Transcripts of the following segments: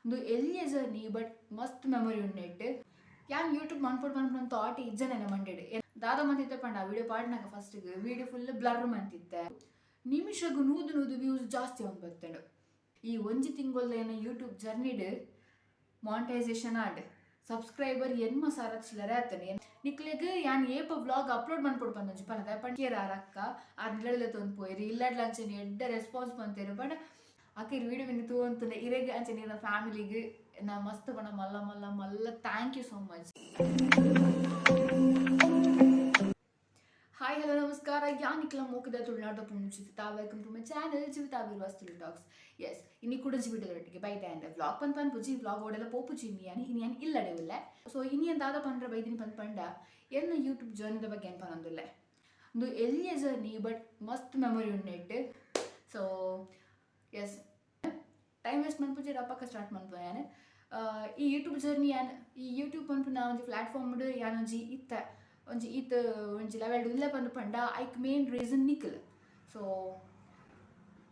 ಉಂದು ಎಲ್ಯ journey but ಮಸ್ತ್ ಮೆಮೊರಿ ಉಂಡು. ಯಾನ್ ಯೂಟ್ಯೂಬ್ ಮನ್ಪೊಡು ಪನ್ಪುನ ಥಾಟ್ ಇಜ್ಜನೆ ಮಂಡೆಡ್. ದಾದ ಮಂತಿತ್ತೆ ಪಂಡ, ವಿಡಿಯೋ ಪಾಡ್ನಾಗ ಫಸ್ಟ್ ವಿಡಿಯೋ ಫುಲ್ ಬ್ಲರ್ ಮಂತಿತ್ತೆ. ನಿಮಿಷಗ್ 100 100 ವ್ಯೂಸ್ ಜಾಸ್ತಿ ಆವೊಂದು ಬತ್ತುಂಡು. ಈ ಒಂಜಿ ತಿಂಗೊಲ್ದ ಎನ್ನ ಯೂಟ್ಯೂಬ್ ಜರ್ನಿಡ್ ಮಾನಿಟೈಸೇಷನ್ ಆಂಡ್, ಸಬ್ಸ್ಕ್ರೈಬರ್ 80,000 ಚಿಲ್ಲರೆ ಆತಂಡ್. ನಿಕ್ಲೆಗ್ ಯಾನ್ ಏಪ ವ್ಲಾಗ್ ಅಪ್ಲೋಡ್ ಮನ್ಪೊಡು ಪಂದೊಂಜಿ ಪನದ ಪಂಡ ಅಕ್ಕ ಆರ್ ನಿಲಡೆ ತೊಂದು ಪೋಯಿರಿ ಇಲ್ಲಡ್ಲ ಅಂಚನೆ ಎಡ್ಡೆ ರೆಸ್ಪಾನ್ಸ್ ಪಂತೇರು. ಬಟ್ ಅಕ್ಕ ಇರ್ ವಿಡಿಯೋ ಮಿನಿ ತೂವಂತುಂಡ ಇರೆಗ್ ಅಂಚನೆ ಇರ್ನ ಫ್ಯಾಮಿಲಿಗ್ ನಾ ಮಸ್ತ್ ಪಂಡ ಮಲ್ಲ ಮಲ್ಲ ಮಲ್ಲ thank you so much. Hi, hello, ನಮಸ್ಕಾರ. ಯಾನ್ ನಿಕ್ಲ ಮೋಕದ ತುಳುನಾಡ ಪೊಣ್ಣು ಜಿವಿತಾ. Welcome to my channel Jeevitha Veervas Tulu talks. S, ಇನಿ ಕೂಡ ವಿಡಿಯೋದೊಟ್ಟಿಗೆ ಬೈದೆ ಅಂಡ್ ವ್ಲಾಗ್ ಪನ್ ಪನ್ಪುಜಿ, ವ್ಲಾಗ್ ಓಡೆಲ್ಲ ಪೋಪುಜಿ. ಇನಿ ಯಾನ್ ಇನಿ ಯಾನ್ ಇಲ್ಲಡೆ ಉಲ್ಲೆ. ಸೊ ಇನಿ ಅಂತ ದಾದ ಪಂಡ್ರೆ ಬೈದಿನಿ ಪನ್ ಪಂಡ, ಎನ್ನ ಯೂಟ್ಯೂಬ್ ಜರ್ನಿದ ಬಗ್ಗೆ ಏನು ಪನೊಂದುಲ್ಲೆ. ಉಂದು ಎಲ್ಯ ಜರ್ನಿ ಬಟ್ ಮಸ್ತ್ ಮೆಮೊರಿ ಉಂಡು. ಸೊ ಎಸ್, ಟೈಮ್ ವೇಸ್ಟ್ ಮನ್ಪುಜಿ, ರಪಕ್ಕ ಸ್ಟಾರ್ಟ್ ಮನ್ಪು. ಯಾನ್ ಈ ಯೂಟ್ಯೂಬ್ ಜರ್ನಿ, ಯಾನ್ ಈ ಯೂಟ್ಯೂಬ್ ಪನ್ಪುನ ಒಂಜಿ ಪ್ಲಾಟ್ಫಾರ್ಮ್ ಯಾನ್ ಒಂಜಿ ಇತ್ತ ಒಂಜಿ ಈತ್ ಒಂಜಿ ಲೆವೆಲ್ ಉಲ್ಲೆ ಪಂದ್ ಪಂಡ, ಐಕ್ ಮೇನ್ ರೀಸನ್ ನಿಕ್ಲ್. ಸೊ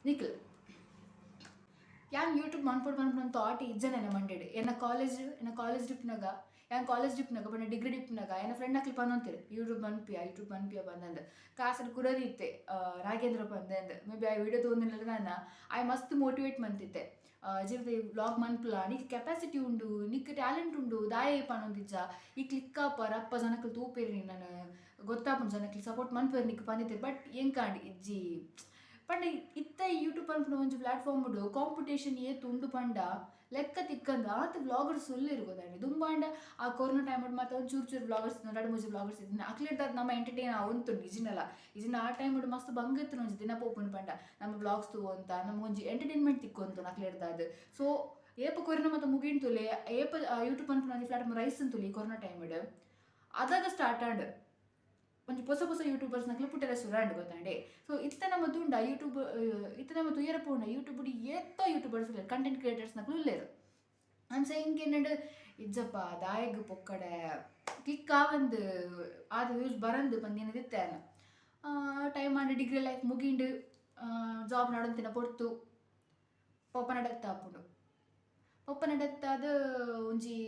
ನಿಕ್ಲ್ ಯಾನ್ ಯೂಟ್ಯೂಬ್ ಮನ್ಪೊಡು ಪನ್ಪುನ ಥಾಟ್ ಇಜ್ಜನೆ ಮಂಡೆಡ್. ಎನ್ನ ಕಾಲೇಜ್ ಡಿಪ್ನಾಗ, ಯಾನ್ ಕಾಲೇಜ್ ಡಿಪ್ನಾಗ ಪಂಡ ಡಿಗ್ರಿ ಡಿಪ್ನಾಗ, ಎನ್ನ ಫ್ರೆಂಡ್ ಅಕ್ಲು ಪನೊಂತೆರ್, "ಯೂಟ್ಯೂಬ್ ಮನ್ಪಿಯ, ಯೂಟ್ಯೂಬ್ ಮನ್ಪಿಯ" ಪಂದಂದ್. ಕಾಸಡ್ ಕುಡರಿತ್ತೆ ನಾಗೇಂದ್ರ ಪಂದಂದ್. ಮೇ ಬಿ ಆ ವಿಡಿಯೋ ತೂಂದಿಲ್ಲ ನಾನು. ಆಯ್ ಮಸ್ತ್ ಮೋಟಿವೇಟ್ ಮಂತಿತ್ತೆ, "ಜೀವಿತ, ವ್ಲಾಗ್ ಮನ್ಪುಲ, ನಿಕ್ ಕೆಪಾಸಿಟಿ ಉಂಡು, ನಿಕ್ ಟ್ಯಾಲೆಂಟ್ ಉಂಡು, ದಾಯೆ ಪನೊಂದಿಜ್ಜ? ಈ ಕ್ಲಿಕ್ ಆಪ ರಪ್ಪ ಜನಕ್ಲು ತೂಪೇರಿ, ನಾನು ಗೊತ್ತಾಪುಂಡು, ಜನಕ್ಲು ಸಪೋರ್ಟ್ ಮನ್ಪೇರು ನಿಕ್" ಪಂದಿತ್ತೆ. ಬಟ್ ಎಂಕಾಂಡ್ ಇಜ್ಜಿ ಪಂಡ, ಇತ್ತ ಯೂಟ್ಯೂಬ್ ಪನ್ಪುನ ಒಂಜಿ ಪ್ಲಾಟ್ಫಾರ್ಮ್ ಕಾಂಪಿಟೇಷನ್ ಏತ್ ಉಂಡು ಪಂಡ ಲೆಕ್ಕ ತಿಕ್ಕಂದು. ಆತ್ ವ್ಲಾಗರ್ಸ್ ಉಲ್ಲೆರ್ ಗೊತ್ತಾಂಡ್. ದುಂಬಾಂಡ ಆ ಕೊರೋನಾ ಟೈಮ್ ಮಾತ್ರ ಒಂದು ಚೂರು ಚೂರು ವ್ಲಾಗರ್ಸ್, ಎರಡು ಮೂಜಿ ವ್ಲಾಗರ್ಸ್ ಇದ್ದೀನಿ. ಅಕ್ಲೆಡ್ದಾದ್ ನಮ್ಮ ಎಂಟರ್ಟೈನ್ ಆವೊಂತುಂಡು. ಇಜಿನಲ್ಲ ಇಜಿನ ಆ ಟೈಮ್ ಮಸ್ತ್ ಬಂಗ ಇತ್ತು. ಒಂಜಿ ದಿನ ಪೋಪುನು ಪಂಡ ನಮ್ಮ ವ್ಲಾಗ್ಸ್ ತೂವಂತ ನಮ್ಗೆ ಒಂಜಿ ಎಂಟರ್ಟೈನ್ಮೆಂಟ್ ತಿಕ್ಕೊಂತು ಅಕ್ಲೆಡ್ದಾದ್. ಸೊ ಏಪ ಕೊರೋನಾ ಮತ್ತೆ ಮುಗಿಂತುಲೆ, ಏಪ ಯೂಟ್ಯೂಬ್ ಪನ್ಪುನ ಒಂಜಿ ಪ್ಲಾಟ್ಫಾರ್ಮ್ ರೈಸ್ ಅಂತುಲಿ ಕೊರೋನಾ ಟೈಮ್ ಅದಾಗ ಸ್ಟಾರ್ಟ್ ಆಂಡ್. ಒಂಜಿ ಪೊಸ ಪೊಸ ಯೂಟ್ಯೂಬರ್ಸ್ ನಕ್ಲು ಪುಟ್ಟರೆ ಸುರಾಂಡ್ ಗೊತ್ತಾಂಡೆ. ಸೊ ಇತ್ತ ನಮ್ಮ ತೂಂಡ ಯೂಟ್ಯೂಬ್, ಇತ್ತ ನಮ್ಮ ತುಯರ ಪೋಂಡ ಯೂಟ್ಯೂಬ್ ಏತ್ತೋ ಯೂಟ್ಯೂಬರ್ಸ್ ಉಲ್ಲೆರ್, ಕಂಟೆಂಟ್ ಕ್ರಿಯೇಟರ್ಸ್ ನಕ್ಲು ಉಲ್ಲೆರ್. ಅಂಚ ಎಂಕ್ ಎನ್ನಂಡ್, ಇಜ್ಜಪ್ಪ, ದಾಯೆಗ್ ಪೊಕ್ಕಡೆ, ಕ್ಲಿಕ್ ಆವಂದು, ಆದ ವ್ಯೂಸ್ ಬರಂದು ಪಂದ್ ಟೈಮ್ ಆಂಡ್. ಡಿಗ್ರಿ ಲೈಫ್ ಮುಗಿಂಡು, ಜಾಬ್ ನಡೊಂತಿನ ಪೊರ್ತು ಪೊಪ್ಪನ ಡೆತ್ ಆಪುಂಡು. ಪೊಪ್ಪನ ಡೆತ್ ಆದ್ ಒಂಜಿ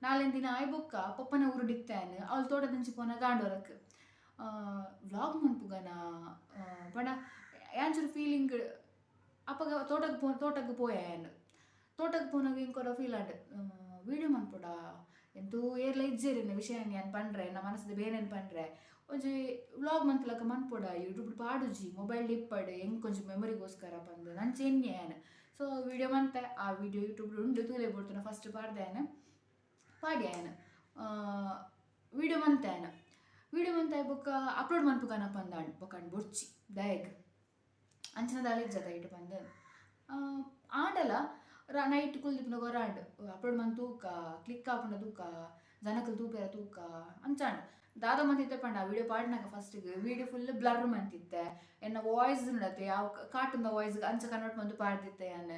ನಾಲೆನ್ ದಿನ ಆಯ್ ಬೊಕ್ಕ ಪೊಪ್ಪನ ಊರುಡಿತ್ತೇನ್. ಅವ್ಲು ತೋಟದಂಚಿ ಪೋನಗ ಆಂಡೋರಕ್ ವ್ಲಾಗ್ ಮನ್ಪುಗನ ಪಂಡ ಯಾಂಚೂರು ಫೀಲಿಂಗ್. ಅಪಗ ತೋಟಗ್ ಪೋಯೆ ಯಾನ್. ತೋಟಗ್ ಪೋನಗ ಎಂಕೊರ ಫೀಲ್ ಆಂಡ್, ವೀಡಿಯೋ ಮನ್ಪೊಡ, ಎಂತೂ ಏರ್ಲ ಇಜ್ಜೆರ್ ವಿಷಯ ಯಾನ್ ಪಂಡ್ರೆ, ಎನ್ನ ಮನಸ್ದ ಬೇನೆನ್ ಪಂಡ್ರೆ. ಒಂಜಿ ವ್ಲಾಗ್ ಮಂತ್ಲಕ ಮನ್ಪೊಡ, ಯೂಟ್ಯೂಬ್ ಪಾಡುಜಿ, ಮೊಬೈಲ್ ಇಪ್ಪಡ್, ಎಂಕ್ ಒಂಜಿ ಮೆಮೊರಿಗೋಸ್ಕರ ಪಂದ್ ನಂಚ ಎನ್ಯೆ ಯಾನ್. ಸೊ ವಿಡಿಯೋ ಮಂತೆ. ಆ ವಿಡಿಯೋ ಯೂಟ್ಯೂಬ್ ಉಂಡು, ತೂಲೆ ಬೋಡ್ತುಂಡ. ಫಸ್ಟ್ ಪಾಡ್ದೆ ಯಾನ್, ಪಾಡ್ಯೆ ಯಾನ್, ವಿಡಿಯೋ ಮಂತೆ ಯಾನ್. ವಿಡಿಯೋ ಮಂತೆ ಬೊಕ್ಕ ಅಪ್ಲೋಡ್ ಮನ್ಪುಗನ ಪಂದಾಂಡ್. ಬೊಕ್ಕ ಬೊಡ್ಚಿ, ದಾಯೆಗ್, ಅಂಚಿನ ದಾಲ ಇಜ್ಜದ ಇಟ್ಟು ಪಂದ್. ಆಂಡಲ ನೈಟ್ ಕುಲ್ದಿಪ್ಪುನಗ ಒರ ಆಂಡ್, ಅಪ್ಲೋಡ್ ಮಂತ್ ತೂಕ, ಕ್ಲಿಕ್ ಆಪುಂಡ ತೂಕ, ಜನಕುಲು ತೂಪೆರ ತೂಕ ಅಂಚಾಂಡ್. ದಾದ ಮಂತಿತ್ತೆ ಪಂಡ, ವಿಡಿಯೋ ಪಾಡ್ನಾಗ ಫಸ್ಟ್ ವಿಡಿಯೋ ಫುಲ್ ಬ್ಲರ್ ಮಂತಿತ್ತೆ. ಎನ್ನ ವಾಯ್ಸ್ ಉಂಡತೆ, ಯಾವ ಕಾರ್ಟೂನ್ ವಾಯ್ಸ್ ಅಂಚ ಕನ್ವರ್ಟ್ ಮಂತು ಪಾಡ್ದಿತ್ತೆ ಯಾನ್.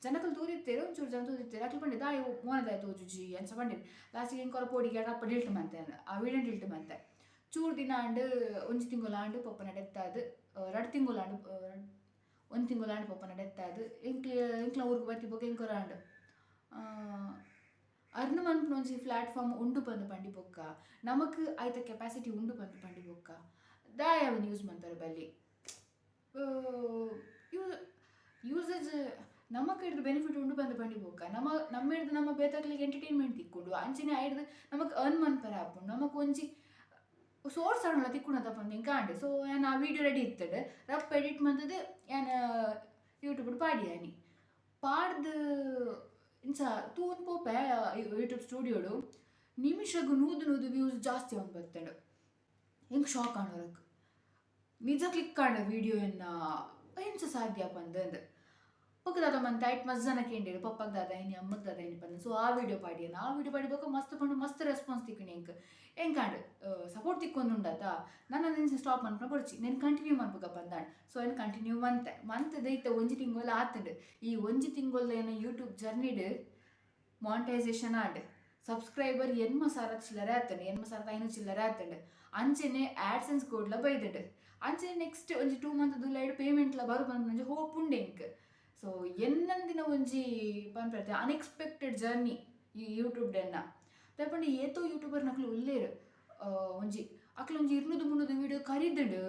ಜನಕುಲು ತೂದಿತ್ತೆರ್, ಒಂಚೂರು ಜನ ತೂದಿತ್ತೆರ್. ಅಕ್ಲು ಪಂಡೆ, "ದಾಯೆ ಮೋನೆದಾಯೆ ತೋಜುಜಿ?" ಅಂಚ ಪಂಡೆರ್. ಲಾಸ್ಟಿಗೆ ಎಂಕ್ ಪೋಡಿಗೆ ಅಪ್ಪ ಡಿಲೀಟ್ ಮಂತೆ ಯಾನ್, ಆ ವಿಡಿಯೋ ಡಿಲೀಟ್ ಮಂತೆ. ಚೂರು ದಿನ ಆಂಡ್, ಒಂಜಿ ತಿಂಗೊಲು ಆಂಡ್ ಪೊಪ್ಪನ ಡೆತ್ ಆದ್. 2 ತಿಂಗೊಲು ಆಂಡ್, ಒಂಜಿ ತಿಂಗೊಲು ಆಂಡ್ ಪೊಪ್ಪನ ಡೆತ್ ಆದ್. ಎಂಕ್ಲೆ ಎಂಕ್ಲ ಊರುಗು ಬತ್ತಿ ಬೊಕ್ಕ ಎಂಕೊರ ಆಂಡ್, ಅರ್ನ್ ಮನ್ಪುನ ಒಂಜಿ ಪ್ಲಾಟ್ಫಾರ್ಮ್ ಉಂಡು ಪಂದ್ ಪಂಡಿ ಬೊಕ್ಕ, ನಮಕ್ ಐತ ಕೆಪಾಸಿಟಿ ಉಂಡು ಪಂದ್ ಪಂಡಿ ಬೊಕ್ಕ, ದಾಯೆ ಅವನ್ ಯೂಸ್ ಮನ್ಪೆರೆ ಬಲ್ಲಿ? ಯೂಸೇಜ್ ನಮಕ್ ಹಿಡ್ದು ಬೆನಿಫಿಟ್ ಉಂಡು ಪಂದ್ ಪಂಡಿ ಬೊಕ್ಕ, ನಮ್ಮ ನಮ್ಮ ಹಿಡ್ದು ನಮ್ಮ ಬೇತಕ್ಲಿಗೆ ಎಂಟರ್ಟೈನ್ಮೆಂಟ್ ತಿಕ್ಕುಂಡು. ಅಂಚನೆ ಐಡ್ದು ನಮಕ್ ಅರ್ನ್ ಮನ್ಪೆರೆ ಆಪುಂಡು, ನಮಕ್ ಒಂಜಿ ಸೋರ್ಸ್ ಆಂಡಲ ತಿಕ್ಕುಂಡತ ಪಂದ್ ಎಂಕ್ ಆಂಡ್. ಸೊ ಯಾನ್ ಆ ವಿಡಿಯೋ ರೆಡಿ ಇತ್ತುಂಡು, ರಪ್ ಎಡಿಟ್ ಮಂತುದು ಯಾನ್ ಯೂಟ್ಯೂಬ್ ಪಾಡಿಯಾನಿ. ಪಾಡ್ದು ಇಂಚ ತೂನ್ ಪೋಪೆ ಯೂಟ್ಯೂಬ್ ಸ್ಟುಡಿಯೋಡು, ನಿಮಿಷಗ್ 100 100 ವ್ಯೂಸ್ ಜಾಸ್ತಿ ಆವೊಂದು ಬತ್ತುಂಡು. ಎಂಕ್ ಶಾಕ್ ಆಂಡ್. ನಿಜ ಕ್ಲಿಕ್ ಆಂಡ್ ವಿಡಿಯೋ ಎನ್ನ, ಎಂಚ ಸಾಧ್ಯ ಪಂದಂದ್. ಬೊಕ್ಕ ದಾದ ಮಂತೆ, ಐಟ್ ಮಸ್ತ್ ಜನ ಕೇಂಡೆರ್, ಪಪ್ಪಗ್ ದಾದ ಇನಿ, ಅಮ್ಮಗ್ ದಾದ ಇನಿ ಪಂದ್. ಸೊ ಆ ವಿಡಿಯೋ ಪಾಡಿಯೆನ. ಆ ವಿಡಿಯೋ ಪಾಡಿ ಬೊಕ್ಕ ಮಸ್ತ್ ಪಂಡ ಮಸ್ತ್ ರೆಸ್ಪಾನ್ಸ್ ತಿಕ್ಕುಂಡು ಎಂಕ್. ಎಂಕಾಂಡ್, ಸಪೋರ್ಟ್ ತಿಕ್ಕೊಂದುಂಡತ, ನನ ನೆನ್ಸ ಸ್ಟಾಪ್ ಮನ್ಪುನ ಬೊಡ್ಚಿ, ನೆನ್ ಕಂಟಿನ್ಯೂ ಮನ್ಪುಗ ಪಂದಾಂಡ್. ಸೊ ಏನ್ ಕಂಟಿನ್ಯೂ ಮಂತೆ. ಮಂತುದು ಇತ್ತೆ ಒಂಜಿ ತಿಂಗೊಲು ಆತುಂಡು. ಈ ಒಂಜಿ ತಿಂಗೊಲ್ದ ಎನ್ನ ಯೂಟ್ಯೂಬ್ ಜರ್ನಿಡ್ ಮಾನಿಟೈಸೇಷನ್ ಆಂಡ್, ಸಬ್ಸ್ಕ್ರೈಬರ್ 80,000 ಚಿಲ್ಲರೆ ಆತುಂಡು, 80,500 ಚಿಲ್ಲರೆ ಆತುಂಡು. ಅಂಚನೆ ಆಡ್ಸೆನ್ಸ್ ಕೋಡ್ಲ ಬೈದುಂಡು. ಅಂಚನೆ ನೆಕ್ಸ್ಟ್ ಒಂಜಿ 2 ಮಂತ್ ದುಲೈಡ್ ಪೇಮೆಂಟ್ಲ ಬರು ಪನ್ಪುನ ಒಂಜಿ ಹೋಪ್ ಉಂಡು ಎಂಕ್. ಸೊ ಸೊ ಎನ್ನಂದಿನ ಒಂಜಿ ಪನ್ಪೆರ್ ಅನ್ಎಕ್ಸ್ಪೆಕ್ಟೆಡ್ ಜರ್ನಿ ಈ ಯೂಟ್ಯೂಬ್ ಡೆನ್ನ. ದಾಯೆ ಪಂಡ ಏತೋ ಯೂಟ್ಯೂಬರ್ ನಕುಲು ಉಲ್ಲೇರು, ಒಂಜಿ ಅಕ್ಲು ಒಂಜಿ 200-300 ವೀಡಿಯೋ ಕರಿದುಂಡು,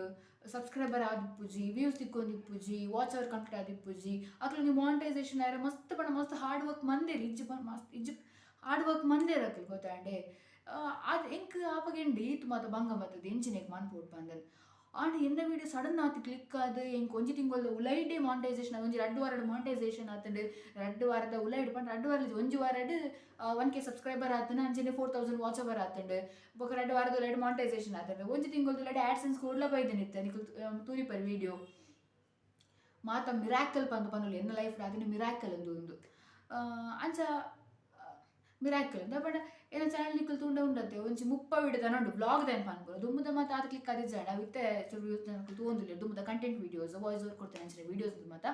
ಸಬ್ಸ್ಕ್ರೈಬರ್ ಆದಿಪ್ಪುಜಿ, ವ್ಯೂಸ್ ತಿಕ್ಕೊಂದಿಪ್ಪುಜಿ, ವಾಚ್ ಅವರ್ ಕಂಪ್ಲೀಟ್ ಆದಿಪ್ಪುಜಿ. ಅಕ್ಲು ಒಂಜಿ ಮಾನಿಟೈಸೇಷನ್ ಆಯೆರೆ ಮಸ್ತ್ ಪಂಡ ಮಸ್ತ್ ಹಾರ್ಡ್ ವರ್ಕ್ ಮಂದೇರು, ಇಜ್ಜಿ ಮಸ್ತ್ ಇಜ್ಜಿ ಹಾರ್ಡ್ ವರ್ಕ್ ಮಂದೇರು ಅಕ್ಲು ಗೊತ್ತಾಂಡೆ. ಅದು ಎಂಕ್ ಆಪಗೆಂಡು ಈತ್ ಮಾತ ಬಂಗ ಬತ್ತದ ಎಂಚಿನೆಕ್ ಮನ್ಪೊಡು ಪಂದನ್. ಆಂಡ ಎನ್ನ ವೀಡಿಯೋ ಸಡನ್ ಆತ್ ಕ್ಲಿಕ್ ಆದ್ ಎಂಕ್ ಒಂಜಿ ತಿಂಗೊಲ್ದ ಉಲೈಡೆ ಮಾನಿಟೈಸೇಷನ್, ಒಂಜಿ 2 ವಾರಡ್ ಮಾನಿಟೈಸೇಷನ್ ಆತುಂಡು. 2 ವಾರದ ಉಲೈಡ್ ಪಂಡ 2 ವಾರ ಒಂಜಿ ವಾರಡ್ 1K subscriber ಆತುಂಡು, ಅಂಚನೆ 4000 ವಾಚ್ ಅವರ್ ಆತುಂಡು. ಬೊಕ 2 ವಾರದ ಉಲೈಡ್ ಮಾನಿಟೈಸೇಷನ್ ಆತುಂಡು. ಒಂಜಿ ತಿಂಗೊಲ್ದ ಉಲೈಡ್ ಆಡ್ಸೆನ್ಸ್ ಕೂಡ್ಲ ಬೈದಿನಿತ್ತೆ ನಿಕುಲು ತೂರಿಪರ್ ವೀಡಿಯೋ ಮಾತ ಮಿರಾಕಲ್ ಪಂದ್ ಪನೊಲಿ. ಎನ್ನ ಲೈಫ್ ಆತಿನ ಮಿರಾಕಲ್ ಉಂದು ಉಂದು ಅಂಚ ಮಿರಾಕಲ್ ದಾಯೆ ಪಂಡ ಎನ್ನ ಚಾನಲ್ ನಿಕುಲು ತೂಂಡ ಉಂಡತ್ತೆ ಒಂಜಿ 30 ವೀಡಿಯೋ ದಾನ ಉಂಡು ವ್ಲಾಗ್ ದಾನ್ ಪನ್ಪುನು. ದುಂಬುದ ಮಾತ ಆತ್ ಕ್ಲಿಕ್ ಆದಿಜ್ಜಾಂಡ ಅವು ಇತ್ತೆ ಚೂರು ವ್ಯೂಸ್ ತೂವೊಂದುಲ್ಲೆರ್. ದುಂಬುದ ಕಂಟೆಂಟ್ ವೀಡಿಯೋಸ್ ವಾಯ್ಸ್ ಓವರ್ ಕೊಡ್ತೇನೆ ಅಂಚಿನ ವೀಡಿಯೋಸ್ ಮಾತ.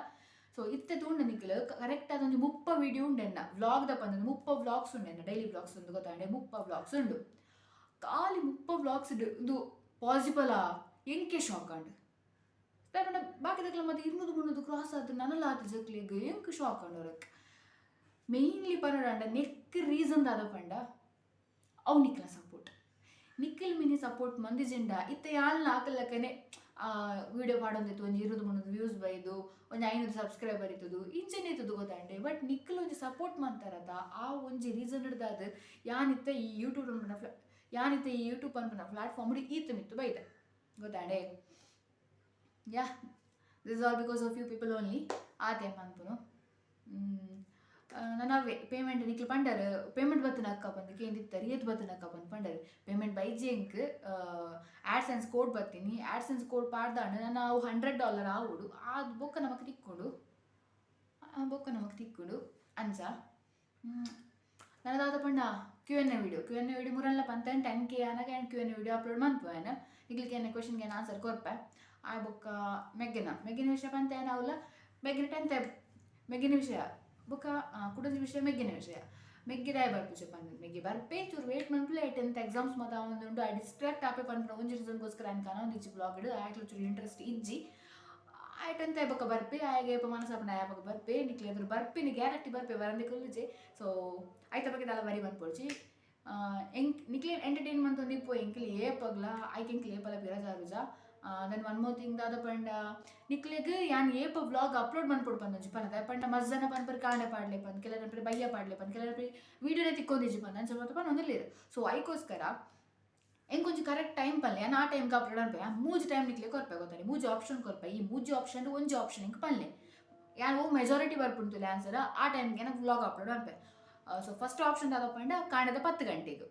ಸೊ ಇತ್ತೆ ತೂಂಡ ನಿಕುಲು ಕರೆಕ್ಟ್ ಆದ್ ಒಂಜಿ 30 ವೀಡಿಯೋ ಉಂಡು ಎನ್ನ ವ್ಲಾಗ್ ದ ಪಂದ್ 30 ವ್ಲಾಗ್ಸ್ ಉಂಡು ಎನ್ನ ಡೈಲಿ ವ್ಲಾಗ್ಸ್ ಉಂದು ಗೊತ್ತಾಂಡೆ. 30 ವ್ಲಾಗ್ಸ್ ಉಂಡು, ಖಾಲಿ 30 ವ್ಲಾಗ್ಸ್ ಉಂದು ಪಾಸಿಬಲ್ ಆ ಎಂಕೆ ಶಾಕ್ ಆಂಡ್. ದಾಯೆ ಪಂಡ ಬಾಕಿದಕ್ಲ ಮಾತ 200-300 ಕ್ರಾಸ್ ಆದ್ ನನಲ ಆತ್ ಜಕ್ಲೆಗ್ ಎಂಕ್ ಶಾಕ್ ಆಂಡ್. ಅವರಕ್ ಮೇನ್ಲಿ ಪನೊಡಾಂಡ ನೆಕ್ಕ್ ರೀಸನ್ ದಾದ ಪಂಡ ಅವು ನಿಕ್ಲ ಸಪೋರ್ಟ್. ನಿಕ್ಕಲ್ ಮಿನಿ ಸಪೋರ್ಟ್ ಮಂದಿಜಿಂಡ ಇತ್ತೆ ಯಾಲ್ನ ಆಕಲಕ್ಕನೆ ವೀಡಿಯೋ ಪಾಡೊಂದಿತ್ತು ಒಂಜಿ 200-300 ವ್ಯೂಸ್ ಬೈದು ಒಂಜಿ 500 ಸಬ್ಸ್ಕ್ರೈಬರ್ ಇತ್ತದು ಇಂಚನೆ ಇತ್ತದು ಗೊತ್ತಾಂಡೆ. ಬಟ್ ನಿಕ್ಕಲ್ ಒಂಜಿ ಸಪೋರ್ಟ್ ಮಂತಾರತ ಆ ಒಂಜಿ ರೀಸನ್ ಹಿಡ್ದಾದ್ ಯಾನಿತ್ತೆ ಈ ಯೂಟ್ಯೂಬ್ ಪನ್ಪುನ ಯಾನಿತ್ತೆ ಈ ಯೂಟ್ಯೂಬ್ ಪನ್ಪುನ ಪ್ಲಾಟ್ಫಾರ್ಮ್ ಈತ ಮಿತ್ತು ಬೈದೆ ಗೊತ್ತಾಂಡೆ. Yeah, this is all because of you people only ಆತೆ ಪನ್ಪುನು. ನನ ಅವೇ ಪೇಮೆಂಟ್ ನಿಕ್ಲು ಪಂಡರ್ ಪೇಮೆಂಟ್ ಬತ್ತಿನ ಅಕ್ಕ ಪಂದ್ ಕೇಂದಿತ್ತರ್ ಏತ್ ಬತ್ತಿನ ಅಕ್ಕ ಪಂದ್ ಪಂಡರ್. ಪೇಮೆಂಟ್ ಬೈಜಿ ಎಂಕ್ ಆಡ್ಸೆನ್ಸ್ ಕೋಡ್ ಬತ್ತೀನಿ, ಆಡ್ಸೆನ್ಸ್ ಕೋಡ್ ಪಾಡ್ದಾಂಡ ನನ ಅವು $100 ಆವೊಡು, ಆದ್ ಬೊಕ್ಕ ನಮಕ್ ತಿಕ್ಕೊಡು, ಬೊಕ್ಕ ನಮಕ್ ತಿಕ್ಕೊಡು ಅಂಚ. ನನ ದಾದ ಪಂಡ Q&A video, Q&A video ಮುರಲ್ಲ ಪಂತೇನ್ 10K ಆನಗ and Q&A video upload ಮನ್ಪುವೆನ್. ನಿಕ್ಲಿಗೆ ಎನ್ನ ಕ್ವೆಶನ್ಗೆ ಆನ್ಸರ್ ಕೊರ್ಪೆ. ಆ ಬೊಕ್ಕ ಮೆಗ್ಗೆನ ಮೆಗ್ಗಿನ ವಿಷಯ ಪಂತೇನ ಅವಲ ಮೆಗ್ಗಿನ ಟೆಂತ್ ಮೆಗ್ಗಿನ ವಿಷಯ ಬೊಕ್ಕ ಕುಡೊಂಜಿ ವಿಷಯ ಮೆಗ್ಗಿನ ವಿಷಯ. ಮೆಗ್ಗಿ ದಾಯ ಬರ್ಪುಜೆ ಪಂದ್ ಮೆಗ್ಗಿ ಬರ್ಪೆ ಚೂರು ವೇಟ್ ಮನ್ಪುಲೆ. 10th exams ಮಾತ ಆವೊಂದುಂಡು, ಆ ಡಿಸ್ಟ್ರಾಕ್ಟ್ ಆಪೆ ಪನ್ಪುನ ಒಂಜಿ ರೀಸನ್ಗೋಸ್ಕರ ಆಯ್ನ್ ಕನೊಂದಿಜ್ಜಿ ಬ್ಲಾಗ್ ಆಯ್ಕ್ಲ ಚೂರು ಇಂಟ್ರೆಸ್ಟ್ ಇಜ್ಜಿ. ಆಯ್ 10th ಬೊಕ್ಕ ಬರ್ಪೆ, ಆಯ್ಗೆ ಏಪ ಮನಸ್ಸಾಪುಂಡು ಆಯ್ ಅಪಗ ಬರ್ಪೆ. ನಿಕ್ಲೆ ಎದುರು ಬರ್ಪಿನಿ ಗ್ಯಾರಂಟಿ ಬರ್ಪೆ ಬರಂದೆ ಕುಲ್ಲುಜೆ. ಸೊ ಐತ ಬಗ್ಗೆ ದಾಲ ವರಿ ಮನ್ಪೊಡ್ಚಿ. ಎಂಕ್ ನಿಕ್ಲೆ ಎಂಟರ್ಟೈನ್ ಮಂತೊಂದಿಪ್ಪು ಎಂಕ್ಲೆ ಏಪಗ್ಲ ಐಕ್ ಎಂಕ್ಲೆ ಏಪಲ ಪಿರಜಾರುಜ. Then one more thing ದಾದ ಪಂಡ ನಿಕ್ಲೆಗ್ ಯಾನ್ ಏಪ ವ್ಲಾಗ್ ಅಪ್ಲೋಡ್ ಮನ್ಪೊಡು ಪಂದೊಂಜಿ ಪನ. ದಾಯೆ ಪಂಡ ಮಸ್ತ್ ಜನ ಪನ್ಪೆರ್ ಕಾಂಡೆ ಪಾಡ್ಲೆ ಪಂದ್, ಕೆಲವು ಪನ್ಪೆರ್ ಬಯ್ಯ ಪಾಡ್ಲೆ ಪಂದ್, ಕೆಲವು ಪನ್ಪೆರ್ ವೀಡಿಯೋನೇ ತಿಕ್ಕೊಂದಿಜ್ಜಿ ಪಂದ್ ಅಂಚ ಮಾತ ಪನೊಂದುಲ್ಲೆರ್. ಸೊ ಐಕೋಸ್ಕರ ಎಂಕೊಂಜಿ ಕರೆಕ್ಟ್ ಟೈಮ್ ಪನ್ಲೆ, ಯಾನ್ ಆ ಟೈಮ್ಗೆ ಅಪ್ಲೋಡ್ ಅನ್ಪೆ. ಮೂಜಿ ಟೈಮ್ ನಿಕ್ಲೆ ಕೊರ್ಪೆ ಗೊತ್ತಾನೆ, ಮೂಜಿ ಆಪ್ಷನ್ ಕೊರ್ಪೆ. ಈ ಮೂಜಿ ಆಪ್ಷನ್ ಒಂಜಿ ಆಪ್ಷನ್ ಎಂಕ್ ಪನ್ಲೆ, ಯಾನ್ ಓ ಮೆಜಾರಿಟಿ ಬರ್ಪುಂಡು ಆನ್ಸರ್ ಆ ಟೈಮ್ಗೆ ನಾನು ವ್ಲಾಗ್ ಅಪ್ಲೋಡ್ ಅನ್ಪೆ. ಸೊ ಫಸ್ಟ್ ಆಪ್ಷನ್ ದಾದ ಪಂಡ ಕಾಂಡೆದ 10 ಗಂಟೆಗೆ,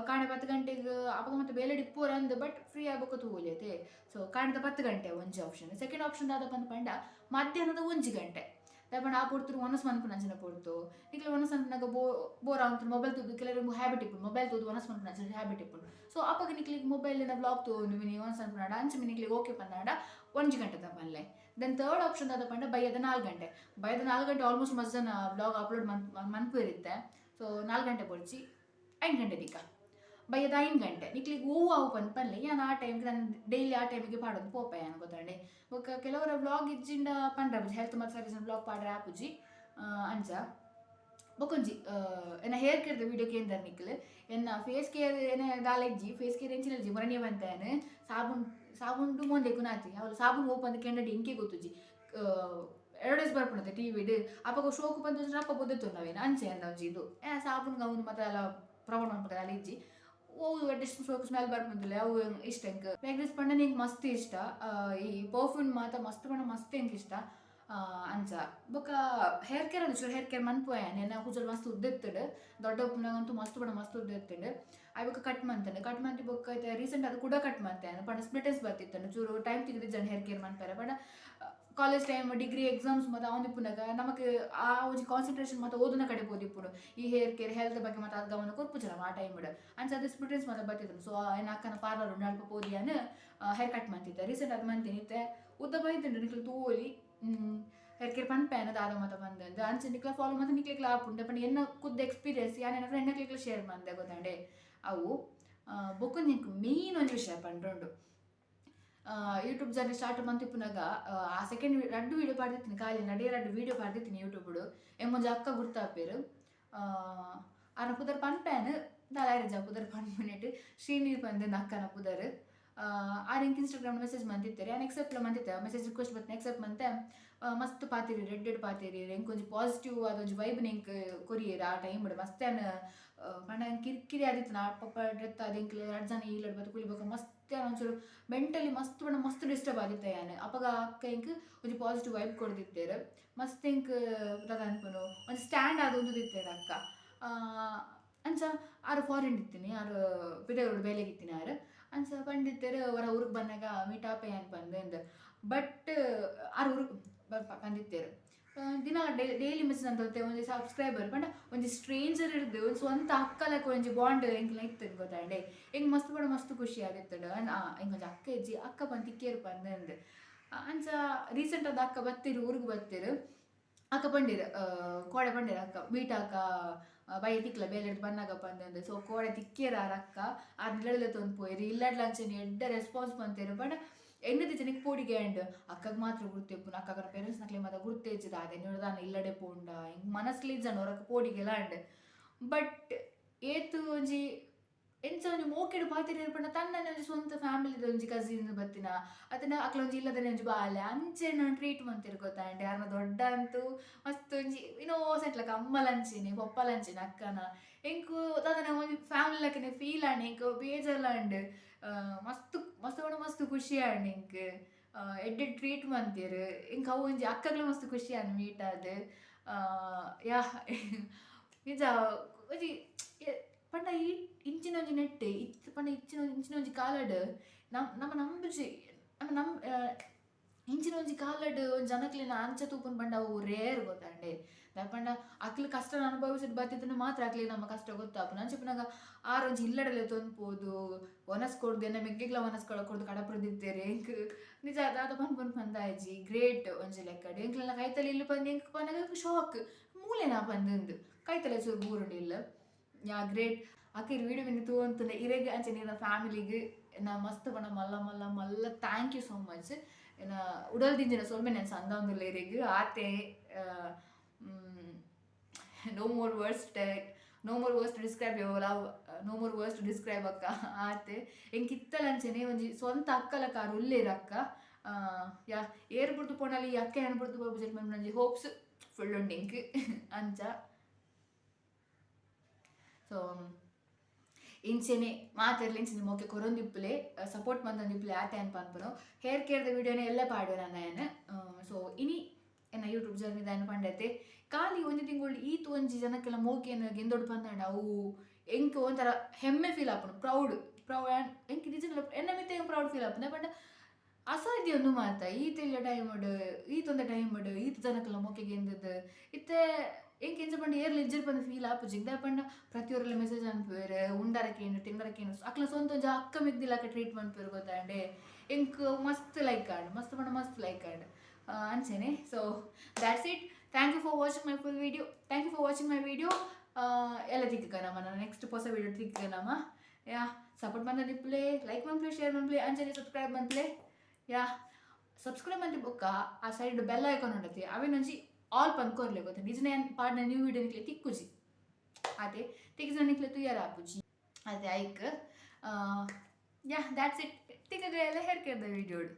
ಕಾಂಡೆ 10 ಗಂಟೆಗೆ ಅಪಗ ಮತ್ತೆ ಬೇಲೆ ಇಪ್ಪುವರಂದು ಬಟ್ ಫ್ರೀ ಆಗಬೇಕು ತೂವೊಲಿಯತೆ. ಸೊ ಕಾಂಡೆದ 10 ಗಂಟೆ ಒಂಜಿ ಆಪ್ಷನ್. ಸೆಕೆಂಡ್ ಆಪ್ಷನ್ ದಾದ ಪಂದ್ ಪಂಡ ಮಧ್ಯಾಹ್ನದ 1 ಗಂಟೆ. ದಾಯೆ ಪಂಡ ಆ ಪೊರ್ತುಡು ಒನಸ್ ಮನ್ಪುನ ಅಂಚಿನ ಪೊರ್ತು ನಿಕ್ಲೆ ಒನಸ್ ಮನ್ಪುನಗ ಬೋರ್ ಆವಂತು ಮೊಬೈಲ್ ತೂದು ಕೆಲವರಿಗೆ ಹ್ಯಾಬಿಟ್ ಇಪ್ಪುಂಡು, ಮೊಬೈಲ್ ತೂದು ಒನಸ್ ಮನ್ಪುನ ಅಂಚಿನ ಹ್ಯಾಬಿಟ್ ಇಪ್ಪುಂಡು. ಸೊ ಅಪಗ ನಿಕ್ಲೆಗ್ ಮೊಬೈಲಿನ ವ್ಲಾಗ್ ತೂವೊಂದು ಮಿನಿ ಒನಸ್ ಮನ್ಪುನಾಡ ಅಂಚ ಮಿನಿ ನಿಕ್ಲೆಗ್ ಓಕೆ ಪಂದಾಂಡ 1 ಗಂಟೆದ ಪನ್ಲೆ. Then third option ದಾದ ಪಂಡ ಬಯ್ಯದ 4 ಗಂಟೆ. ಬಯ್ಯದ 4 ಗಂಟೆ ಆಲ್ಮೋಸ್ಟ್ ಮಸ್ತ್ ಜನ ವ್ಲಾಗ್ ಅಪ್ಲೋಡ್ ಮನ್ಪುರಿತ್ತೆ. ಸೊ 4 ಗಂಟೆ ಪೊಡ್ಚಿ 5 ಗಂಟೆ ದಿಕ್ಕ ಬಯ್ಯದ 5 ಗಂಟೆ ನಿಕ್ಲಿಗೆ ಹೂವು ಅವು ಪಂದ್ ಪನ್ಲೆ. ಯಾನ್ ಆ ಟೈಮ್ಗೆ ನಾನು ಡೈಲಿ ಆ ಟೈಮಿಗೆ ಪಾಡೊಂದು ಪೋಪೆ ಯಾನ್ ಗೊತ್ತಾಂಡೆ. ಬೊಕ್ಕ ಕೆಲವರ ವ್ಲಾಗ್ ಇಜ್ಜಿಂಡ ಪಂಡ್ರೆ ಹೆಲ್ತ್ ಮತ್ತು ಸರ್ವಿಸ್ ವ್ಲಾಗ್ ಪಾಡ್ರೆ ಆಪುಜಿ ಅಂಚ. ಬೊಕೊಂಜಿ ಎನ್ನ ಹೇರ್ ಕೇರ್ದ ವೀಡಿಯೋ ಕೇಂದ್ರ ನಿಕ್ಲು ಎನ್ನ ಫೇಸ್ ಕೇರ್ ಎನ್ನ ದಾಲ ಇಜ್ಜಿ, ಫೇಸ್ ಕೇರ್ ಎಂಚಿನ ಇಜ್ಜಿ ಮೊರನೇ ಬಂತಾನು ಸಾಬೂನ್ ಸಾಬೂನ್ಡು ಮೋಂದೆ ಕುನಾತಿ ಅವಳು ಸಾಬೂನ್ ಓಪನ್ ಕೆಂಡಡಿ ಎಂಕೆ ಗೊತ್ತುಜಿ ಅಡ್ವರ್ಟೈಸ್ ಬರ್ಪುಂಡತೆ ಟಿ ವಿಡ್ ಅಪಗ ಶೋಕು ಬಂದು ಅಪ್ಪ ಬೊದ್ದೆತ್ತು ನಾವೇನು ಅಂಚೆ ಅಂದ ಒಂಜಿ ಇದು ಸಾಬೂನ್ ಗೌನ್ ಮತ್ತೆ ಎಲ್ಲ ಪ್ರಮೋಟ್ ಮನ್ಪುಂಡು ಅಲ್ಲ ಇಜ್ಜಿ. ಓ ಅಡ್ಡಿಷ್ಟು ಶೋಕು ಸ್ಮೆಲ್ ಬರ್ಪುಂದಿಲ್ಲ ಅವು ಇಷ್ಟ ಎಂಕ್. ಫ್ರೇಗ್ರೆನ್ಸ್ ಪಂಡ ಎಂಕ್ ಮಸ್ತ್ ಇಷ್ಟ, ಈ ಪರ್ಫ್ಯೂಮ್ ಮಾತ ಮಸ್ತ್ ಪಂಡ ಮಸ್ತ್ ಎಂಕ್ ಇಷ್ಟ ಅಂಚ. ಬೊಕ್ಕ ಹೇರ್ ಕೇರ್ ಅದು ಚೂರು ಹೇರ್ ಕೇರ್ ಮನ್ಪುವೆ ನೆನ್ನ ಕೂಜಲ್ ಮಸ್ತ್ ಉದ್ದ ಇತ್ತುಂಡು, ದೊಡ್ಡ ಉಪ್ಪುನಾಗಂತೂ ಮಸ್ತ್ ಪಂಡ ಮಸ್ತ್ ಉದ್ದ ಇತ್ತುಂಡು. ಆಯ್ ಬೊಕ್ಕ ಕಟ್ ಮಂತಂಡು, ಕಟ್ ಮಂತಿ ಬೊಕ್ಕ ಐತೆ ರೀಸೆಂಟ್ ಅದು ಕೂಡ ಕಟ್ ಮಂತೆ ಪಂಡ ಸ್ಪ್ಲಿಟೆನ್ಸ್ ಬರ್ತಿತ್ತಂಡು ಚೂರು ಟೈಮ್ ತಿಕ್ದಿಜ್ಜಂಡು ಹೇರ್ ಕೇರ್ ಮನ್ಪೆರೆ. ಪಂಡ ಕಾಲೇಜ್ ಟೈಮ್ ಡಿಗ್ರಿ ಎಕ್ಸಾಮ್ಸ್ ಮತ್ತು ಅವನಿಪ್ಪುನಾಗ ನಮಕ್ ಆ ಒಂಜಿ ಕಾನ್ಸಂಟ್ರೇಷನ್ ಮತ್ತು ಓದುನ ಕಡೆ ಪೋದಿಪ್ಪುಂಡು. ಈ ಹೇರ್ ಕೇರ್ ಹೆಲ್ತ್ ಬಗ್ಗೆ ಮತ್ತು ಅದು ಗಮನ ಕೊರ್ಪುಜ ಆ ಟೈಮ್ ಅಂಚ ಅದು ಸ್ಪ್ಲಿಟೆನ್ಸ್ ಮತ್ತು ಬರ್ತಿತ್ತು. ಸೊ ಎನ್ನ ಅಕ್ಕನ ಪಾರ್ಲರ್ ಉಂಡು ಅಲ್ಪ ಪೋದಿಯಾನ ಹೇರ್ ಕಟ್ ಮಂತಿದ್ದೆ ರೀಸೆಂಟ್ ಅದು ಮಂತೀನಿ ಇತ್ತೆ ಉದ್ದ ಬೈದುಂಡು ನಿಕ್ಲು ತೂವೊಲಿ ಹೇರ್ ಕೇರ್ ಪನ್ಪೆ ದಾದ ಮತ ಬಂದಂದು ಅಂಚ ನಿಕ್ಲ ಫಾಲೋ ಮತ್ತು ನಿಕ್ಲಿಕ್ಲ ಆಪುಂಡು. ಪಂಡ ಎನ್ನ ಖುದ್ದು ಎಕ್ಸ್ಪೀರಿಯನ್ಸ್ ಯಾನ್ ಎನ್ನ ಫ್ರೆಂಡ್ ಕ್ಲಿಕ್ಲ ಶೇರ್ ಮಂದೆ ಗೊತ್ತಾಂಡೆ. ಅವು ಬೊಕ್ಕ ನಿಂಕ್ ಮೇನ್ ಒಂಜಿ ವಿಷಯ ಪಂಡ್ರುಂಡು, ಯೂಟ್ಯೂಬ್ ಜರ್ನಿ ಸ್ಟಾರ್ಟ್ ಮಂತಿಪ್ಪುನಗ ಆ ಸೆಕೆಂಡ್ ರಡ್ಡ್ ವೀಡಿಯೋ ಪಾಡ್ದಿತ್ತಿನಿ ಖಾಲಿ ನಡೆ ರಡ್ಡ್ ವೀಡಿಯೋ ಪಾಡ್ದಿತ್ತಿನಿ ಯೂಟ್ಯೂಬ್ ಎಂಕೊಂಜಿ ಅಕ್ಕ ಗುರ್ತಾಪೇರು ಆರ್ನ ಪುದರ್ ಪನ್ಪೇನ್ ದಾಲ ಪುದರ್ ಪನ್ಪುನೆಟ್ ಶ್ರೀನಿ ಪಂದ್ ಅಕ್ಕನ ಪುದರ್ ಆರ್ ಎಂಕ್ ಇನ್ಸ್ಟಾಗ್ರಾಮ್ ಮೆಸೇಜ್ ಮಂತಿತ್ತೆರ್ ಯಾನ್ ಎಕ್ಸೆಪ್ಟ್ ಮಂತಿತ್ತೆ ಮೆಸೇಜ್ ರಿಕ್ವೆಸ್ಟ್ ಬತ್ತ್ಂಡ ಎಕ್ಸೆಪ್ಟ್ ಮಂತೆ ಮಸ್ತ್ ಪಾತೆರಿ ರೆಡ್ ರೆಡ್ ಪಾತೆರಿ ಎಂಕೊಂಜಿ ಪಾಸಿಟಿವ್ ಆದ್ ಒಂಜಿ ವೈಬ್ ಎಂಕ್ ಕೊರಿಯೆರ್ ಆ ಟೈಮ್ ಮಸ್ತ್ ಯಾನ್ ಪಂಡ ಕಿರಿಕಿರಿ ಆದಿತ್ತಿನ ಅಪ್ಪಪ್ಪ ಡೆತ್ ಆದ್ ಎಂಕ್ ರಡ್ಡ್ ಜನ ಇಲ್ಲಡ್ ಬತ್ತ್ ಕುಲಿಬೊಕ ಮಸ್ತ್ ಯಾನ್ ಒಂಚೂರು ಮೆಂಟಲಿ ಮಸ್ತ್ ಪಂಡ ಮಸ್ತ್ ಡಿಸ್ಟರ್ಬ್ ಆದಿತ್ತೆ ಯಾನ್ ಅಪಗ ಅಕ್ಕ ಎಂಕ್ ಒಂಜಿ ಪಾಸಿಟಿವ್ ವೈಬ್ ಕೊರ್ದಿತ್ತೆರ್ ಮಸ್ತ್ ಎಂಕ್ ದಾದ ಅನ್ಪುನು ಒಂಜಿ ಸ್ಟ್ಯಾಂಡ್ ಆದ್ ಉಂತುದಿತ್ತೆರ್ ಅಕ್ಕ ಅಂಚ ಆರ್ ಫಾರಿನ್ ಇತ್ತಿನಿ ಆರ್ ಪಿದಯೂರುಡು ಬೇಲೆಗ್ ಇತ್ತಿನಿ ಆರ್ ಅಂಚ ಪಂಡಿತ್ತೆರ್ ಒರ ಊರುಗ್ ಬನ್ನಗ ಮೀಟ್ ಆಪೆ ಯಾನ್ ಪಂದ್ ಅಂದ್ ಬಟ್ ಆರ್ ಊರುಗ್ ಪಂದಿತ್ತೆರ್ ದಿನ ಡೈಲಿ ಮೆಸೇಜ್ ಅಂತೆ ಒಂಜಿ ಸಬ್ಸ್ಕ್ರೈಬರ್ ಪಂಡ ಒಂಜಿ ಸ್ಟ್ರೇಂಜರ್ ಇರ್ದು ಒಂಜಿ ಸ್ವಂತ ಅಕ್ಕಲಕ ಒಂಜಿ ಬಾಂಡ್ ಎಂಕ್ಲ ಇತ್ತು ಗೊತ್ತಾಂಡೆ ಎಂಕ್ ಮಸ್ತ್ ಪಂಡ ಮಸ್ತ್ ಖುಷಿ ಆದಿತ್ತುಂಡು ಎಂಕ್ ಒಂಜಿ ಅಕ್ಕ ಇಜ್ಜಿ ಅಕ್ಕ ಪಂದ್ ತಿಕ್ಕಿಯೆರ್ ಪಂದ್ ಅಂದ್ ಅಂಚ ರೀಸೆಂಟ್ ಆದ್ ಅಕ್ಕ ಬತ್ತೆರ್ ಊರುಗ್ ಬತ್ತೆರ್ ಅಕ್ಕ ಪಂಡೆರ್ ಕೋಡೆ ಪಂಡೆರ್ ಅಕ್ಕ ಮೀಟ್ ಅಕ್ಕ ಬಯ್ಯ ತಿಕ್ಲ ಬೇಲೆಡ್ದ್ ಬನ್ನಗ ಪಂದಂದು ಸೊ ಕೋಡೆ ತಿಕ್ಕಿಯೆರ್ ಆರ್ ಅಕ್ಕ ಆರ್ ಇಲ್ಲಡ್ಲೆ ತೊಂದು ಪೋಯೆರ್ ಇಲ್ಲಡ್ಲ ಅಂಚನೆ ಎಡ್ಡೆ ರೆಸ್ಪಾನ್ಸ್ ಮಂತೆರ್ ಪಂಡ ಎನ್ನದಿಜ್ಜಿ ನಿಕ್ ಪೋಡಿಗೆ ಆಂಡ್ ಅಕ್ಕಗ್ ಮಾತ್ರ ಗುರ್ತು ಇಪ್ಪುನು ಅಕ್ಕನ ಪೇರೆಂಟ್ಸ್ ನಕ್ಲೆ ಮಾತ ಗುರ್ತು ಇಜ್ಜಿ ದಾದ ಎನ್ನೋಡು ಇಲ್ಲಡೆ ಪೋಂಡ ಎಂಕ್ ಮನಸ್ಲ್ ಇಜ್ಜಂಡ್ ಒರಕ್ ಪೋಡಿಗೆಲ ಆಂಡ್ ಬಟ್ ಏತ್ ಒಂಜಿ ಎಂಚ ಒಂಜಿ ಮೋಕೆಡ್ ಪಾತೆರಿಯೆರ್ ಪಂಡ ತನ್ನನೆ ಒಂಜಿ ಸ್ವಂತ ಫ್ಯಾಮಿಲಿದ ಒಂಜಿ ಕಸಿನ್ ಬತ್ತಿನ ಅತ್ತಂಡ ಅಕ್ಲ ಒಂಜಿ ಇಲ್ಲದನೆ ಒಂಜಿ ಬಾಲೆ ಅಂಚೆನೆ ಟ್ರೀಟ್ ಮಂತೆರ್ ಗೊತ್ತಾಂಡ್ ಯಾರ್ನ ದೊಡ್ಡ ಅಂತೂ ಮಸ್ತ್ ಒಂಜಿ ಇನ್ನೋಸೆಂಟ್ ಲಕ ಅಮ್ಮಲಂಚೆನೆ ಪೊಪ್ಪಲಂಚೆನೆ ಅಕ್ಕನ ಎಂಕ್ ದಾದನ ಒಂಜಿ ಫ್ಯಾಮಿಲಿ ಲಕನೆ ಫೀಲ್ ಆಂಡ್ ಎಂಕ್ ಬೇಜಾರ್ಲ ಆಂಡ್ ಮಸ್ತ್ ಮಸ್ತ್ ಪಂಡ ಮಸ್ತ್ ಖುಷಿ ಆಂಡ್ ಎಂಕ್ ಎಡ್ಡೆ ಟ್ರೀಟ್ ಮಂತೆರ್ ಎಂಕ್ ಅವು ಒಂಜಿ ಅಕ್ಕಗ್ಲ ಮಸ್ತ್ ಖುಷಿ ಆಂಡ್ ಮೀಟ್ ಆದ್ ಯಾ ನಿಜ ಒಂಜಿ ಪಂಡ ಈ ಇಂಚಿನ ಒಂಜಿ ನೆಟ್ ಇತ್ ಪಂಡ ಇಂಚಿನ ಇಂಚಿನ ಒಂಜಿ ಕಾಲಡ್ ನಮ್ ನಮ ನಂಬುಜಿ ನಮ ನಮ್ ಇಂಚಿನ ಒಂಜಿ ಕಾಲಡ್ ಒಂಜಿ ಜನಕ್ಲೆನ ಅಂಚ ತೂಪುನು ಪಂಡ ಅವು ರೇರ್ ಗೊತ್ತಾಂಡೆ ದಾಯೆ ಪಂಡ ಅಕ್ಲು ಕಷ್ಟನ್ ಅನುಭವಿಸಿದ್ ಬತ್ತಿತ್ತಂಡ ಮಾತ್ರ ಅಕ್ಲೆಗ್ ನಮ್ಮ ಕಷ್ಟ ಗೊತ್ತಾಪುಂಡು ಅಂಚ ಉಪ್ಪುನಗ ಆರ್ ಒಂಜಿ ಇಲ್ಲಡಲೆ ತೊಂದ್ಪೋದು ವನಸ್ ಕೊರ್ದು ಎನ್ನ ಮೆಗ್ಗೆಗ್ಲ ವನಸ್ ಕೊರ್ದು ಕಡಪುಡ್ದಿತ್ತೆರ್ ಎಂಕ್ ನಿಜ ದಾದ ಪನ್ಪುನು ಪಂದಾಯಿಜಿ ಗ್ರೇಟ್ ಒಂಜಿ ಲೆಕ್ಕಡ್ ಎಂಕ್ಲೆನ ಕೈತಲ್ ಇಲ್ಲ್ ಪಂದ್ ಎಂಕ್ ಪನ್ನಗ ಶಾಕ್ ಮೂಲೆನಾ ಪಂದ್ ಕೈತಲೆ ಚೂರು ಬೂರುಂಡು ಇಲ್ಲ್ ಯಾ ಗ್ರೇಟ್ ಅಕ್ಕ ವೀಡಿಯೋ ಮಿನಿ ತೂವೊಂತುಂಡ ಇರೆಗ್ ಅಂಚನೆ ಇರ್ನ ಫ್ಯಾಮಿಲಿಗ್ ಎನ್ನ ಮಸ್ತ್ ಪಂಡ ಮಲ್ಲ ಮಲ್ಲ ಮಲ್ಲ thank you so much ಎನ್ನ ಉಡಲ್ ದಿಂಜಿನ ಸೊಲ್ಮೆ ನೆನ್ ಸಂದಾವೊಂದುಲ್ಲೆ ಇರೆಗ್ ಆತೆ no more words no more words to describe your love no more words to describe ಅಕ್ಕ ಆತೆ ಎಂಕ್ ಇತ್ತಲ ಅಂಚನೆ ಒಂಜಿ ಸ್ವಂತ ಅಕ್ಕಲಕ ಆರ್ ಉಲ್ಲೆರ್ ಅಕ್ಕ ಯಾ ಏರ್ ಬುಡ್ದು ಪೋಂಡಲ ಈ ಅಕ್ಕ ಯಾನ್ ಬುಡ್ದು ಪೋಪುಜೆರ್ ಪನ್ಪಿನ ಒಂಜಿ ಹೋಪ್ಸ್ ಫುಲ್ ಉಂಡು ಎಂಕ್ ಅಂಚ ಸೊ ಇಂಚೆನೆ ಮಾತೆರ್ಲ ಇಂಚೆನೆ ಮೋಕೆ ಕೊರೊಂದಿಪ್ಪುಲೆ ಸಪೋರ್ಟ್ ಮಂತೊಂದಿಪ್ಪುಲೆ ಆತೆ ಯಾನ್ ಪನ್ಪುನು ಹೇರ್ ಕೇರ್ದ ವೀಡಿಯೋನೆ ಎಲ್ಲೆ ಪಾಡುವೆ ನನ ಯಾನ್ ಸೊ ಇನಿ ಎನ್ನ ಯೂಟ್ಯೂಬ್ ಜರ್ನಿ ದಾಯೆ ಪಂಡತೆ ಖಾಲಿ ಒಂಜಿ ತಿಂಗಳು ಈತ್ ಒಂಜಿ ಜನಕ್ಕೆಲ್ಲ ಮೋಕೆನ್ ಗೆಂದೊಡು ಪಂದಾಂಡ ಅವು ಎಂಕ್ ಒಂಥರ ಹೆಮ್ಮೆ ಫೀಲ್ ಆಪುಂಡು ಪ್ರೌಡ್ ಪ್ರೌಡ್ ಎಂಕ್ ನಿಜ ಎನ್ನ ಮಿತ್ತ್ ಎಂಕ್ ಪ್ರೌಡ್ ಫೀಲ್ ಆಪುಂಡು ಪಂಡ ಅಸಾಧ್ಯ ಉಂದು ಮಾತ ಈತ್ ಎಲ್ಯ ಟೈಮ್ ಈತೊಂದ ಟೈಮ್ ಈತ್ ಜನಕ್ಕೆಲ್ಲ ಮೋಕೆ ಗೆಂದದ್ ಇತ್ತೆ ಎಂಕ್ ಎಂಚ ಪಂಡ ಏರ್ಲ ಇಜ್ಜೆರ್ ಪಂದ್ ಫೀಲ್ ಆಪುಜಿ ದಾಯೆ ಪಂಡ ಪ್ರತಿಯೊರ್ಲ ಮೆಸೇಜ್ ಅನ್ಪುವೆರ್ ಉಂಡರ ಕೇಂಡು ತಿಂಡರ ಕೇಂಡು ಅಕ್ಲ ಸ್ವಂತ ಒಂಜಿ ಅಕ್ಕ ಮೆಗ್ದಿಲಕ ಟ್ರೀಟ್ ಮನ್ಪುವೆರ್ ಗೊತ್ತಾಂಡೆ ಎಂಕ್ ಮಸ್ತ್ ಲೈಕ್ ಆಂಡ್ ಮಸ್ತ್ ಪಂಡ ಮಸ್ತ್ ಲೈಕ್ ಆಂಡ್ ಅಂಚೆನೆ so that's it thank you for watching my full video thank you for watching my video ಎಲ್ಲ ತಿಕ್ಕ ನಮ್ಮ ನೆಕ್ಸ್ಟ್ ಹೊಸ ವೀಡಿಯೋ ತಿಕ್ಕ ನಮ್ಮ ಯಾ ಸಪೋರ್ಟ್ ಮಂತೊಂದಿಪ್ಪುಲೆ ಲೈಕ್ ಮನ್ಪುಲೆ ಶೇರ್ ಮನ್ಪುಲೆ ಅಂಚನೆ ಸಬ್ಸ್ಕ್ರೈಬ್ ಮನ್ಪುಲೆ ಯಾ ಸಬ್ಸ್ಕ್ರೈಬ್ ಮಂತಿ ಬೊಕ್ಕ ಆ ಸೈಡ್ ಬೆಲ್ ಐಕಾನ್ ಉಂಡತಿ ಅವೆನೊಂಜಿ ಆಲ್ ಪಂದ್ ಕೊರ್ಲೆ ಗೊತ್ತ ನಿಜನೆ ಯಾನ್ ಪಾಡ್ನ ನ್ಯೂ ವೀಡಿಯೋ ನಿಕ್ಲೆ ತಿಕ್ಕುಜಿ ಆತೆ ತಿಕ್ಕಿಜಿಡ ನಿಕ್ಲೆ ತೂಯರ ಆಪುಜಿ ಅತೆ ಐಕ್ ಯಾ that's it ತಿಕ್ಕಗ ಎಲ್ಲ ಹೇರ್ ಕೇರ್ದ ವೀಡಿಯೋಡ್.